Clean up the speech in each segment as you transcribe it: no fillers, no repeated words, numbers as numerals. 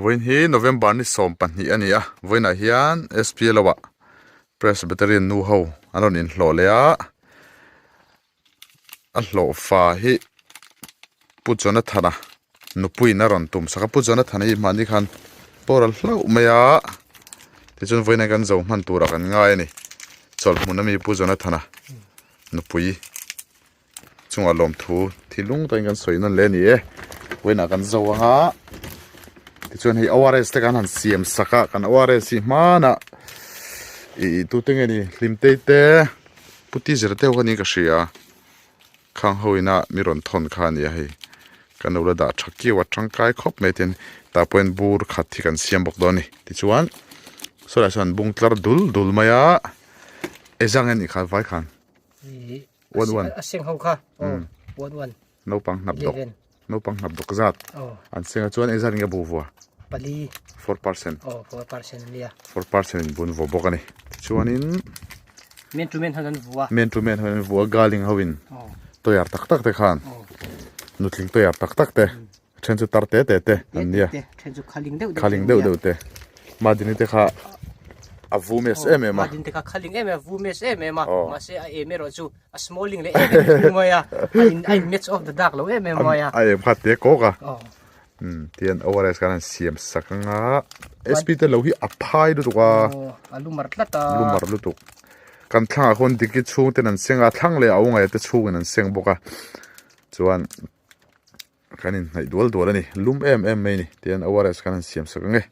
Vawiin hi November ni 12 a ni a, vawiinah hian SPLO ah Presbyterian nu ho an rawn inhlawh leh a, a hlawh fa hi Pu Jonathana nupuiin a rawn tum sak a, Pu Jonathana hi mahni khan boral hlauh mai a, tichuan vawiinah kan zo hman turah kan ngai a ni, chawlhhmun ami Pu Jonathana nupui. Chungah lawmthu thilung takin kan sawi nawn leh a ni e. Vawiinah kan zo ang a, tichuan hei ORS te kan han siam sak a, kan ORS hi hmanah ih tute nge ni Hlimtei te Pu Tizira te ho kha niin ka hria a, khang ho ina mi rawn thawn kha a ni a hei kan lo la dah tha kiau a tangkai khawp mai tin tah pawhin bur khat hi kan siam bawk dawn a ni. Tichuan sawlai sawn bung tlar dul dul mai a, ezang a nih kha vai khan. One one. A seng ho kha. Oh, one one. Naupang hnap dawk. Naupang hnap dawk zat. Oh. An seng a chuan engzat nge bu vua? Pali. 4%. Oh, 4% nia. 4% in bun vua bawk ani. Chuanin Men to men han an vua. Men to men han an vua galing hoin. Oh. Toyar tak tak te khan. Oh. Nutling toyar tak tak te. Then chu tar te te te an nia. Then chu khaling deuh deuh. Khaling deuh deuh te. Madini te kha a vu mes em em a. Madini te kha khaling em em a vu mes em em a. Mahse a em erawh chu a smalling leh em em thung mai a. A in a in match of the dark lo em em mai a. A em kha te kawk a. Tian ORS khan an siam sak anga. SP te lo hi a phai lutuk a. A lumar tlat a. Lumar lutuk. Kan thlangah khawn diki chhung ten an seng a, thlang leh a ungaih te chhungin an seng bawk a. Chuan Kan inhnaih dual dual a ni, lum em em mai a ni tihian ORS khan an siam sak ang e.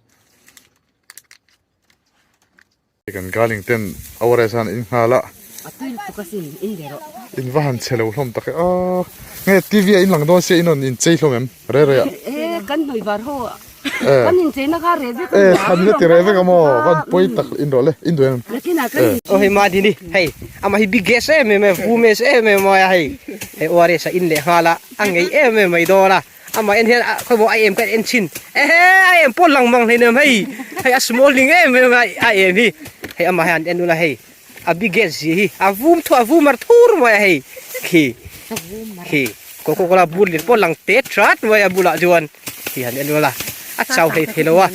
Kan garling ten ORS an in nghal a. A tui lutuk asin in ve rawh. In va han che lo hlawm tak e aw. Nge TV a in lang dawn sia in rawn inchei hlawm em re re ah. E kan hnawih var ho a. Kan inchei na kha re vek a nia. E thlan ila ti re vek a maw van pawi tak in rawh le in duh em. Nakinah kan in. Aw hei Madini hei amah hi biggest em em a vumes em em a hei hei ORS a in leh nghal a. A ngei em em mai dawn a, amah en hian a khawimaw a em ka en thin, ehe a em pawh lang mang hleinem hei, hei a small ling em em a a em hi, hei amah hian en ula hei a biggest zia hi a vum thu a vum mar thur mai a hei khi khi coca cola bur lian pawh lang te that mai a bulah chuan khi han en ula a chau hlei thei lo a,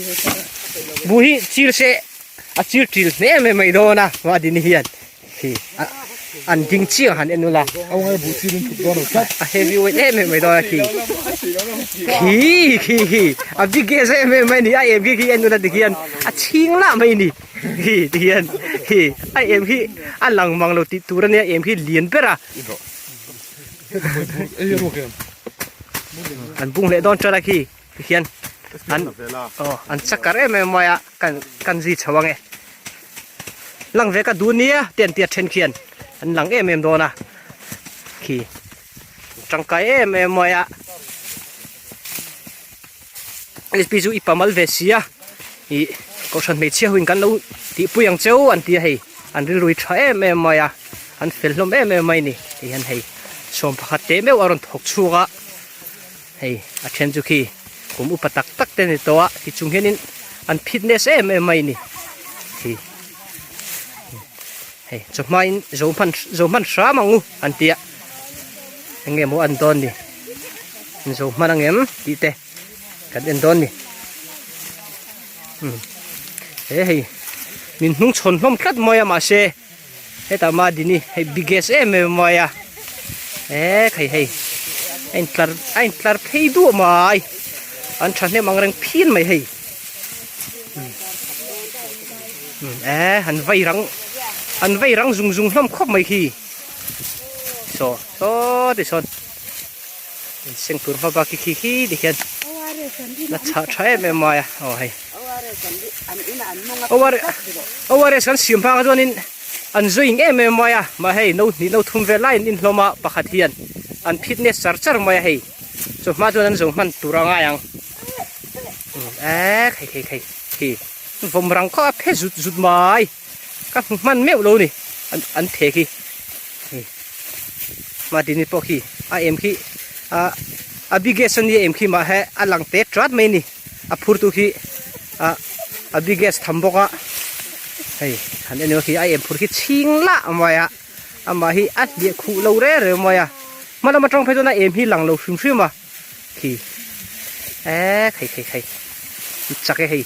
bu hi chil se a chil til hle em em mai dawn a mahni hian. Khi a an ding chiang han en ula. A heavy weight em em mai dawn a khi. Khi khi khi a biggest em em mai ni a em khi khi en ula tikhian a chhing lah mai ni. Khi tikhian khi a em khi a lang mang lo tih tur ania em khi lian ber a. An bung leh dawn tana khi tikhian an aw an chakar em em mai a kan kan zui chho ang e. Lang ve ka duh nia te an tia then khian an lang em em dawn a khi tangkai em em mai a sp chu i pamal ve sia ih kohhran hmeichhia huin kan lo tihpui ang cheu an tia hei an rilru hi tha em em mai a an fel hlawm em em mai ni ti hian hei sawm pakhat teh meuh a rawn thawk chhuak a hei a then chu khi kum upa tak tak te ni tawh a tichung hianin an fitness em em mai ni khi hei chawhma in zo hman zo hman hram ang u an tia eng nge maw an dawn ni an zo hman ang em tih te kan en dawn ni um he hei min hnung chhawn hlawm tlat mai a mahse hetah Madini hei biggest em em mai a e khai hei a intlar a intlar phei duah mai an thahnem ang reng phian mai hei e an vai rang an vai rang zung zung hlawm khawp mai khi saw saw ti sawn inseng tur hma bak khi khi khi ti khian la chhah tha em em mai a aw hei ORS kan siam phak chuanin an zuing em em mai a mah hei no hnih no thum vel laiin inhlawm a pakhat hian an fitness char char mai a hei chawhma chuan an zo hman tur a ngai ang e khei khei khei khi vawm rang khaw a phe zut zut mai ka hmu hman meuh lo ni an an phe khi Madini pawh khi a em khi a a biggest ania em khi mah he a lang te trat mai a ni. A phurtu khi ah a biggest tham bawk a hei han en khi a em phur khi chhing lah mai a amah hi a hliah khuh lo reng reng mai a hma lam atang phei chuan a em hi lang lo hrim hrim a khi eee khai khai khai. Chak e hei.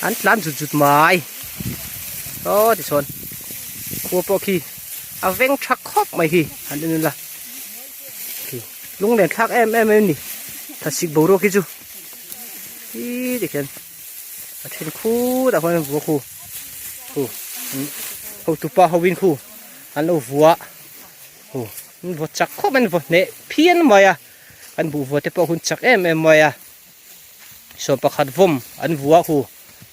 An tlan zut zut mai. Aw tichuan khua pawh khi a veng tha khawp mai hi han en ila. Khi lunglen thlak em em em ni. Thlasik boruak hi chu hi tikhian a then khut ah khuan an vua khu khu hotupa ho in khu an lo vua khu an vaw chak khawp mai an vaw hneh phian mai a an buhvua te pawh hun chak em em mai a. Sawm pakhat vawm an vua hu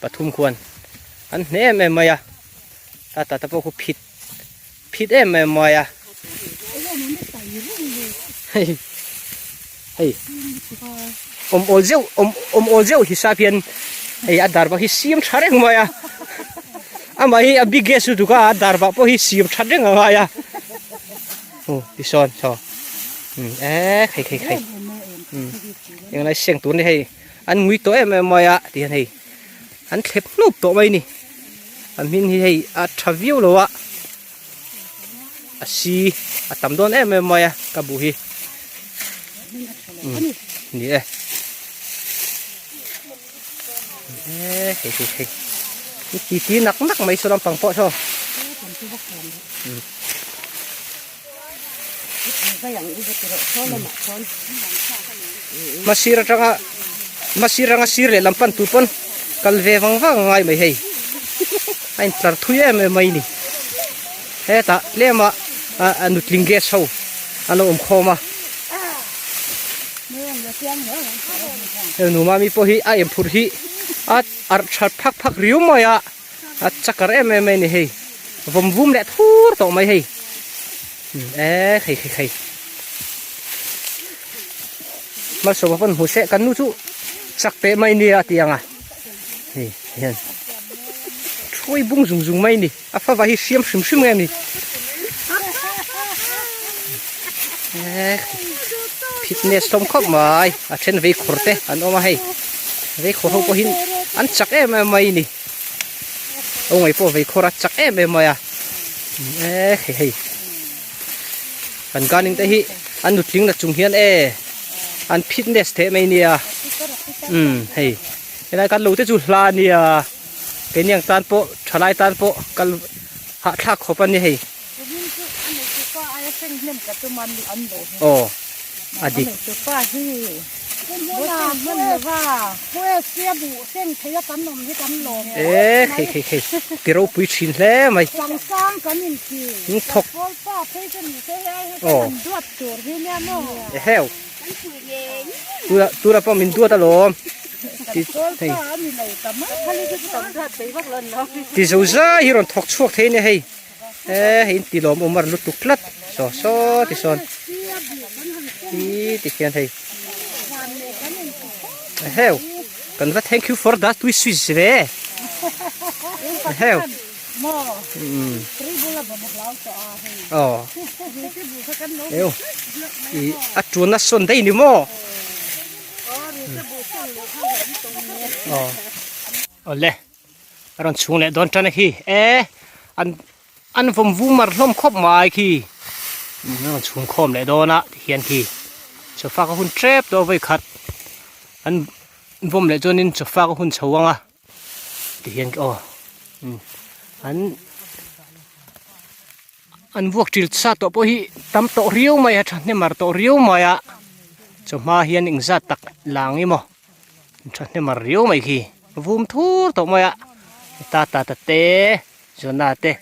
pathum khuan an hne em em mai a tata te pawh khu phit phit em em mai a hei hei awm awl zeuh awm awm awl zeuh hisap hian hei a dar bak hi siam tha reng mai a amah hi a biggest lutuk a a dar bak pawh hi siam that reng a ngai a aw tisawn saw e khei khei khei. Englai seng tur ni hei an ngui tawh em em mai a ti hian hei an thlep hnup tawh mai ni a hmin hi hei a tha viau lo a a si a tam dawn em em mai a ka buh hi ni e e hei hei hei ti ti nak nak mai saw lampang pawh saw. Hmasir atanga hmasir anga sir leh lam pan tur pawn kal ve vang vang a ngai mai hei a intlar thui em em mai a ni hetah tlema a nutling gas ho an lo awm khawm a hei nu mami pawh hi a em phurh hi a arh that phak phak riau mai a. A chakar em em mai a ni hei vawm vum leh thur tawh mai hei e khei khei khei malsawma pawn hmu se kan nu chu chak teh mai nia a ti ang a hei hian thuai bung zung zung mai a ni a fava hi hriam hrim hrim nge a ni e fitness hlawm khawp mai a then vei khawr te an awm a hei vei khawr ho pawhin an chak em em mai a ni. Aw ngei pawh vei khawr a chak em em mai a e hei hei kan gardening te hi an nutling la chung hian e an fitness theh mai nia um hei helai kan lo te chu hla ania keini ang tan pawh thalai tan pawh kal hahthlak khawp a ni hei aw a dik. E khei khei khei ti ropui thin hle mai in thawk aw eheu tura tura pawh min duat alawm ti hei ti zo zai hi rawn thawk chhuak thei a nia hei. E hei in ti lawm awm a rawn lutuk tlat saw saw ti sawn ih ti khian hei eheu kan va thank you for that we switch ve eheu aw eu ih a tuan a sawn daih ni maw aw awle. A rawn chhung leh dawn tan a khi e an an vawm vum mar hlawm khawp mai khi a rawn chhung khawm leh dawn a tihian khi sofa ka hun tep tawh vawi khat an vawm leh chuanin sofa ka hun chho ang a tihian aw an an vuak ṭil sa tawh pawh hi tam tawh riau mai a thahnem ar tawh riau mai a chawhma hian engzat tak lang emaw. Thahnem a riau mai khi vum thur tawh mai a ta ta ta te Jona te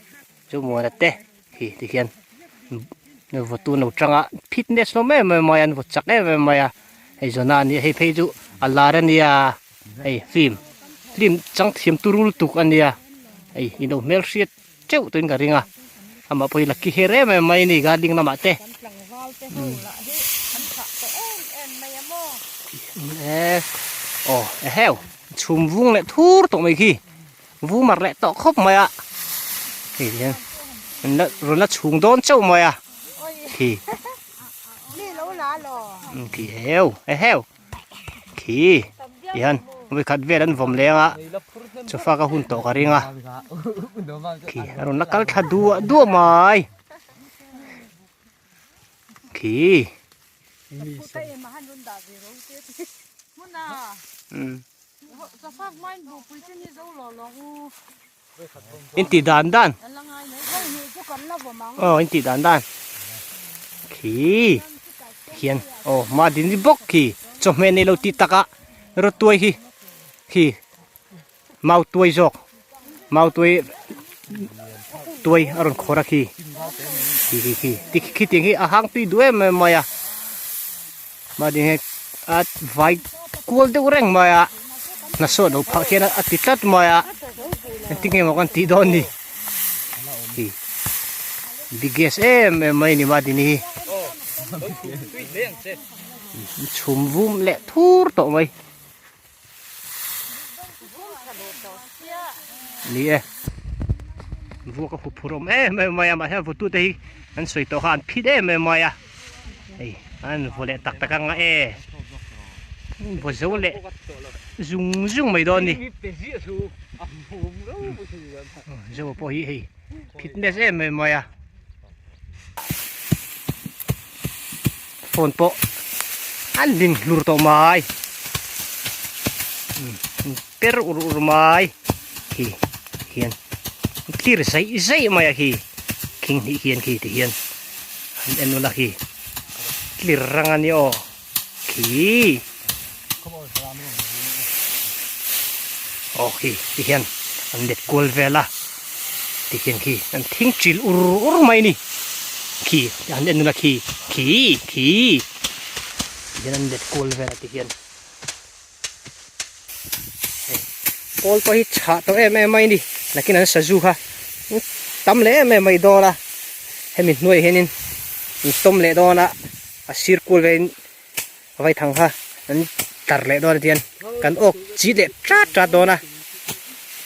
Zomuana te khi ti hian vawtu no tanga fitness hlawm em em mai a an vaw chak em em mai a hei Jona a nia hei phei chu a lar a nia hei film film chang thiam turu lutuk a nia hei ilo hmelhriat teuh tuin ka ring a amah pawh hi lucky her em em mai a ni gardening lamah te e aw eheu chhum vung leh thur tawh mai khi vung mar leh tawh khawp mai a hei hian an la rawn la chhung dawn chauh mai a khi khi heu eheu. Khi tihian vawikhat vel an vawm leng a sofa ka hun tawh ka ring a khi a rawn la kal thla duah duah mai khi umm. In tih dan dan. Aw in tih dan dan. Khi hian aw mah din ri bawk khi chawhmeh nei lo tih takah rawtuai hi khi mau tuai zawk mau tuai tuai a rawn khawr a khi khi khi khi ti khi tiang hi a hang tui duh em em mai a mah din hi a vai kual deuh reng mai a hna sawt lo phah khian a ti tlat mai a engtin nge maw kan tih dawn ni khi biggest em em mai a ni mah din hi chhum vum leh thur tawh mai. Ni e vuak a huphurh awm em em mai a mahse a vutu te hi an sawi tawh kha an phit em em mai a hei an vaw leh tak tak anga e vaw zo leh zung zung mai dawn a ni zo pawh hi hei fitness em em mai a phone pawh an ling hlur tawh mai per ur ur mai khi hian clear zaih zaih mai a khi khing hnih hian khi ti hian an en ula khi clear rang a ni aw khi aw khi ti hian an let kual vel a ti hian khi an thing chil ur ur mai a ni khi an en nula khi khi khi ti hian an let kual vel a ti hian hei pawl pawh hi chhah tawh em em mai a ni nakin an sazu kha tam leh em em mai dawn a hemi hnuaiah hianin an tawm leh dawn a a sir kual vein vaithang kha an tlar leh dawn a tihian kan awk chi leh tat tat dawn a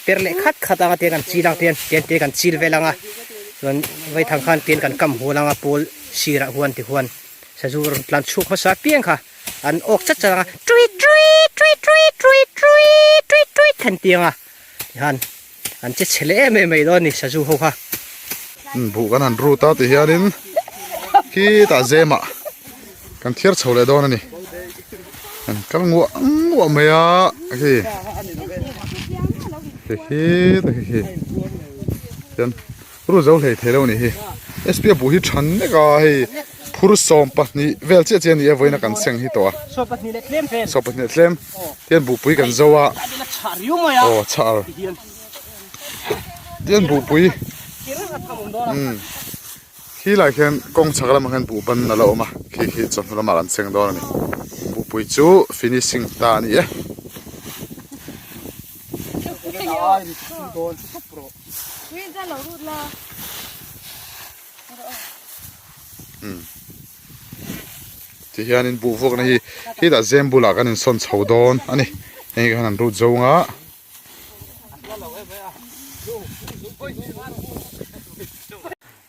per leh khat khat anga tihian kan chil ang tihian tihian te kan chil vel anga chuan vaithang khan tihian kan kam hual anga pawl sirah huan ti huan sazu rawn tlan chhuak hmasa apiang kha an awk chat chat anga tui tui tui tui tui tui tui tui then tiang a tihian an che chhe leh em em mai dawn a ni sazu ho kha. Buh kan han rut a tihianin khitah zemah kan thiar chho leh dawn a ni kan kal nguah nguah mai a khi khi khitah khi khi hian ru zo hlei thei lo a nih hi sp a buh hi than nek a hei phur 12 vel chiah chiah a ni a vawiin a kan seng hi tawh a 12 leh tlem tian buhpui kan zo a aw chhar tian buhpui umm khi lai khian kawng chhak lamah khian buh ban a la awm a khi khi chawhnu lamah kan seng dawn a ni buhpui chu finishing ta a ni e. Ti hianin buh vuakna hi khitah zem bulah kan insawn chho dawn a ni heng hi khan an rut zo nga.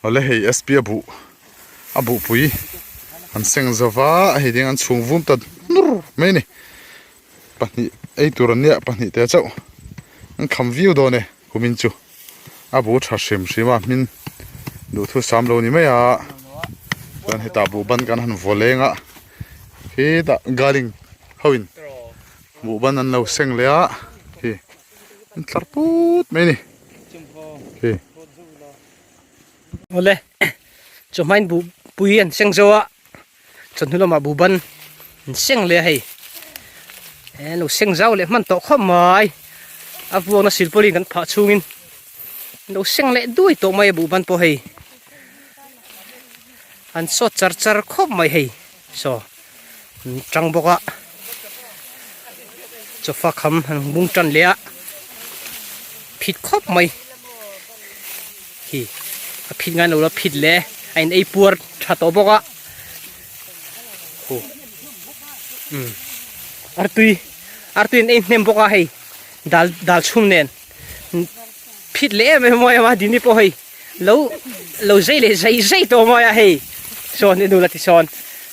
Awle hei sp a buh a buhpui an seng zova hei ding an chhung vum ta hnur mai a ni pahnih ei tur an nia pahnih te chauh an kham viau dawn e kumin chu a bu tha hrim hrim a hmin duhthu sam lo ni mai a chuan hetah buh ban kan han vaw leng a khitah galing ho in buh ban an lo seng leh a khi an tlar put mai a ni khi. Awle chawhmain buh pui an seng zo a chawhnu lamah buh ban an seng leh a hei eh lo seng zau leh hman tawh khawp mai a vuakna silpawlin kan phah chhungin lo seng leh duai tawh mai a buh ban pawh hei an sawt char char khawp mai hei saw an tang bawk a chawfa kham an bung tan leh a phit khawp mai hi a phit ngai lo la phit leh a in ei puar tha tawh bawk a hu um artui artui an ei hnem bawk a hei dal dal chhum nen phit leh em em mai a dini pawh hei lo lo zai leh zai zai tawh mai a hei sawn i nula ti sawn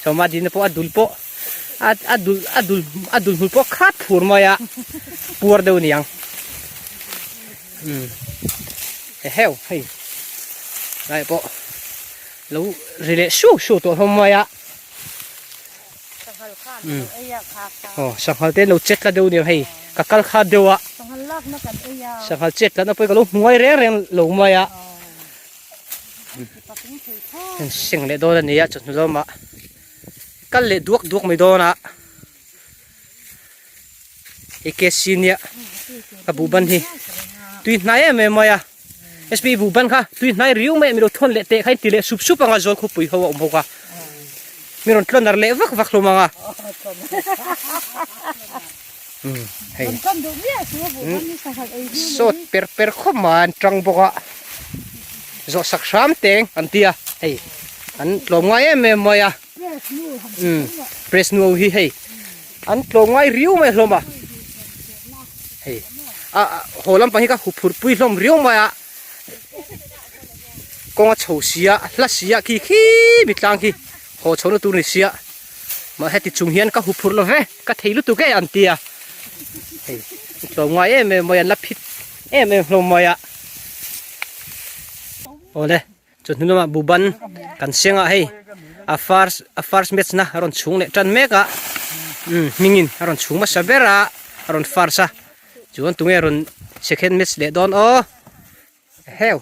sawma dina pawh a dul pawh a a dul a dul a dul hmul pawh khat phur mai a puar deuh niang um heheu hei lai pawh lo ri leh su su tawh hlawm mai a um aw sanghal te an lo chet tla deuh niang hei. Ka kal kha deuh a. Sanghal lakna kan ei a. Sanghal chet tlatna pawh hi ka lo hmuai reng reng lo mai a. Kan seng leh dawn a ni a chawhnu lamah kal leh duak duak mai dawn a. Hei KC nia ka buh ban hi tui hnai em em mai a. SP buh ban kha tui hnai riau mai a mi lo thawn leh teh kha in ti leh sup sup ang a zawl khawpui ho a awm bawk a. Mi rawn tlawn ar leh vak vak hlawm ang a. Hei sawt per per khawp mai an tang bawk a zawh sak hram teng an ti a hei an tlawm ngai em em mai a press nu ho hi hei an tlawm ngai riau mai hlawm a hei a haw lampang hi ka huphurh pui hlawm riau mai a kawng a chho sia hla sia khi khi mi tlang khi haw chho na tur ni sia. Mah heti chung hian ka huphurh lo ve, ka thei lutuk e an ti a. Hei, tlawm ngai em em mai, an la phit em em hlawm mai a. Awle, chu hnu lamah Buban kan seng a hei, a first a first match na a rawn chhung leh tan mek a. Umm, hmingin a rawn chhung hmasa ber a, a rawn first a. Chuan tunge rawn second match leh dawn aw. Heu.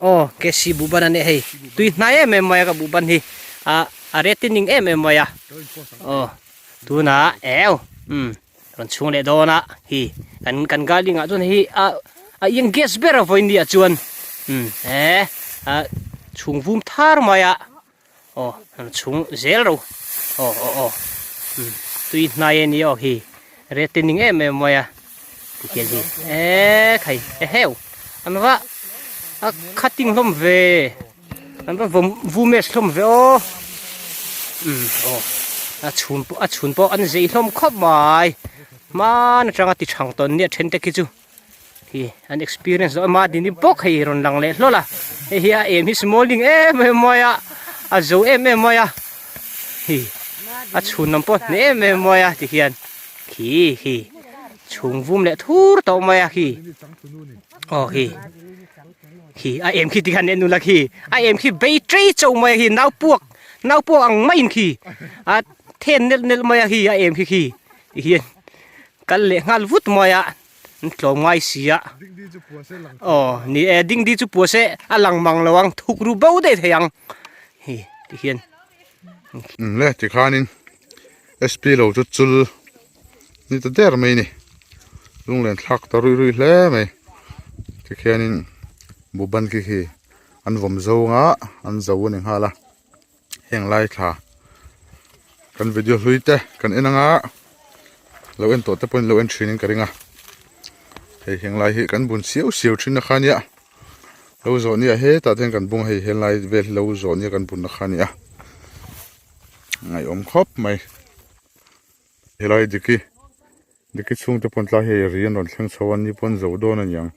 Aw KC buhban a nih hei. Tui hnai em em mai a ka buhban hi. A a reti ning em em mai a. Aw tunah eu umm rawn chhung leh dawn a hi kan kan garden ah chuan hei a a eng gas ber a vawiin ni ah chuan umm he a chhung vum thar mai a. Aw rawn chhung zel ro aw aw aw umm tui hnai a ni aw hi reti ning em em mai a tikhian hi eee khai eheu an va a cutting hlawm ve an va vawm vumes hlawm ve aw umm aw a chhun pawh a chhun pawh an zei hlawm khawp mai hman atanga ti thang tawn nia then te khi chu. Hi an experience zawh ema dini bawk hei rawn lang leh hlawl a hei hi a em hi smalling em em mai a a zo em em mai a hi a chhun lam pawh hneh em em mai a ti hian khi khi chhung vum leh thur tawh mai a khi aw khi khi a em khi ti khan en nula khi a em khi bei tei chauh mai a khi nau puak nau puak ang maiin khi a then nelh nelh mai a khi a em khi khi ti hian kal leh nghal vut mai a an tlawm ngai si a aw ni e dingdi chu pua se a lang mang lo ang thuk ru bo daih thei ang hi ti hian le tikhanin sp lo chu chul ni ta der mai ni lunglen thlak ta rui rui hle mai tikhianin buban khi khi an vawm zawng a an zo a ni nghal a. Heng lai thla kan video hlui te kan en anga lo en tawh te pawhin lo en thin in ka ring a hei heng lai hi kan bun siau siau thin a kha nia lo zawh nia hetah te hian kan bung a hei helai vel hi lo zawh nia kan bun a kha nia ngaihawm khawp mai helai diki diki chhungte pawn tlai hei ri an rawn thleng chho a ni pawn zo dawn a niang.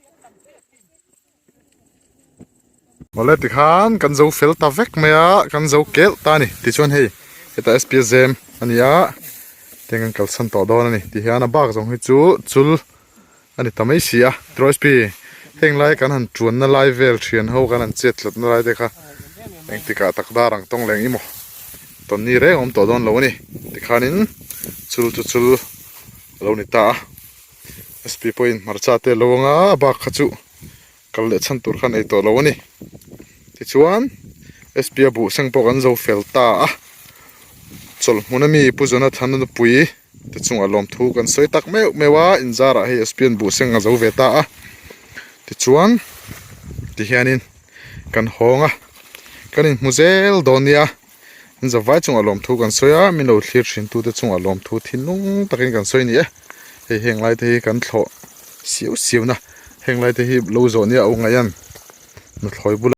Awle tikhan kan zo fel ta vek mai a kan zo kelh ta a ni tichuan hei hetah sp zem a ni a tiang kan kalsan tawh dawn a ni ti hian a bak zawng hi chu chul a ni ta mai si a tiraw sp heng lai kan han tuanna lai vel thian ho kan han chet tlatna lai te kha engtikah tak dar ang tawng leng emaw tawnni reng a awm tawh dawn lo a ni tikhanin chul chu chul a lo ni ta a. sp pawhin hmarcha te lo anga a bak kha chu kal leh chhan tur khan ei tawh lo a ni tichuan sp a buh seng pawh kan zo fel ta a chawlh hmun ami pu Jonathan a nupui te chungah lawmthu kan sawi tak meuh meuh a inzarah hei sp an buh seng a zo ve ta a tichuan tihianin kan hawng a kan inhmu zel dawn nia. In zavai chungah lawmthu kan sawi a, min lo thlir thin tute chungah lawmthu thinlung takin kan sawi ni e. Hei heng lai te hi kan thlawh siau siau na, heng lai te hi lo zawh nia u ngaihan nuthlawi bulah.